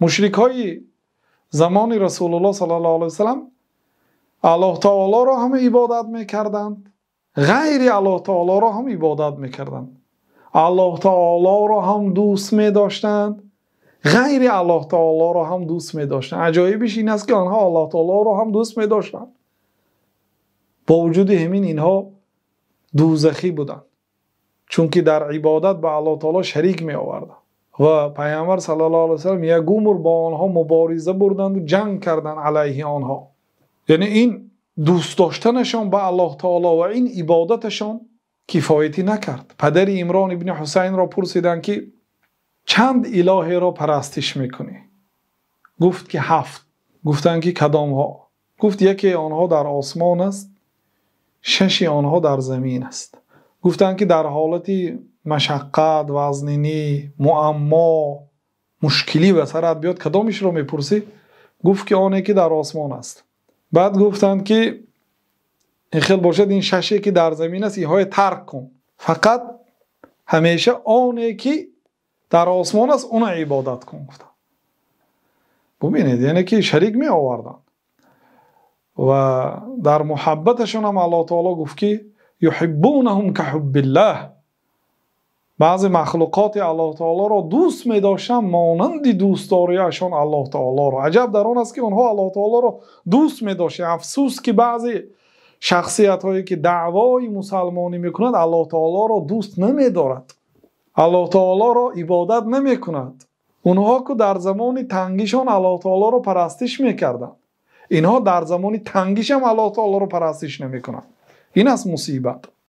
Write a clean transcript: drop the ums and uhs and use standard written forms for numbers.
Мушрикҳои замони Расулуллоҳ саллаллоҳу алайҳи васаллам Аллоҳ таолоро ҳам ибодат мекарданд, ғайри Аллоҳ таолоро ҳам ибодат мекарданд. Аллоҳ таолоро ҳам дӯст медоштанд, ғайри Аллоҳ таолоро ҳам дӯст медоштанд. Аҷоибаш ин аст, ки онҳо Аллоҳ таолоро ҳам дӯст медоштанд. Бо вуҷуди ҳамин инҳо дӯзахӣ буданд, чунки дар ибодат ба Аллоҳ таоло шарик меоварданд ва Паёмбар саллаллоҳу алайҳи васаллам як умр бо онҳо мубориза бурданд ва ҷанг карданд алайҳи онҳо. Яъне ин дӯст доштанашон ба Аллоҳ таоло ва ин ибодаташон кифоят накард. Падари Имрон ибни Ҳусайнро пурсиданд, ки чанд илоҳеро парастиш мекунӣ? Гуфт, ки 7. Гуфтанд, ки кадомҳо? Гуфт, яке онҳо дар осмон аст, 6 онҳо дар замин аст. Гуфтанд, ки дар ҳолати машаққат, вазнинӣ, муаммо, мушкилӣ ба сарат биёд, кадомашро мепурсӣ? Гуфт, ки оне ки дар осмон аст. Баъд гуфтанд, ки ин хел бошад, ин 6 ки дар замин аст, инҳоро тарк кун, фақат ҳамеша оне ки дар осмон аст, онро ибодат кун, гуфтанд. Бубинед, яъне ки шарик меоварданд ва дар муҳаббаташон ҳам Аллоҳ таоло гуфт, ки юҳиббунаҳум каҳуббиллаҳ. Баъзе махлуқоти Аллоҳ таолоро дӯст медоштанд монанди дӯстдориашон Аллоҳ таолоро. Аҷаб дар он аст, ки онҳо Аллоҳ таолоро дӯст медоштанд. Афсӯс, ки баъзе шахсиятҳое ки даъвои мусалмонӣ мекунанд, Аллоҳ таолоро дӯст намедорад, Аллоҳ таолоро ибодат намекунад. Онҳо ки дар замони тангишон Аллоҳ таолоро парастиш мекарданд, инҳо дар замони тангиш ҳам Аллоҳ таолоро парастиш намекунанд. Ин аст мусибат.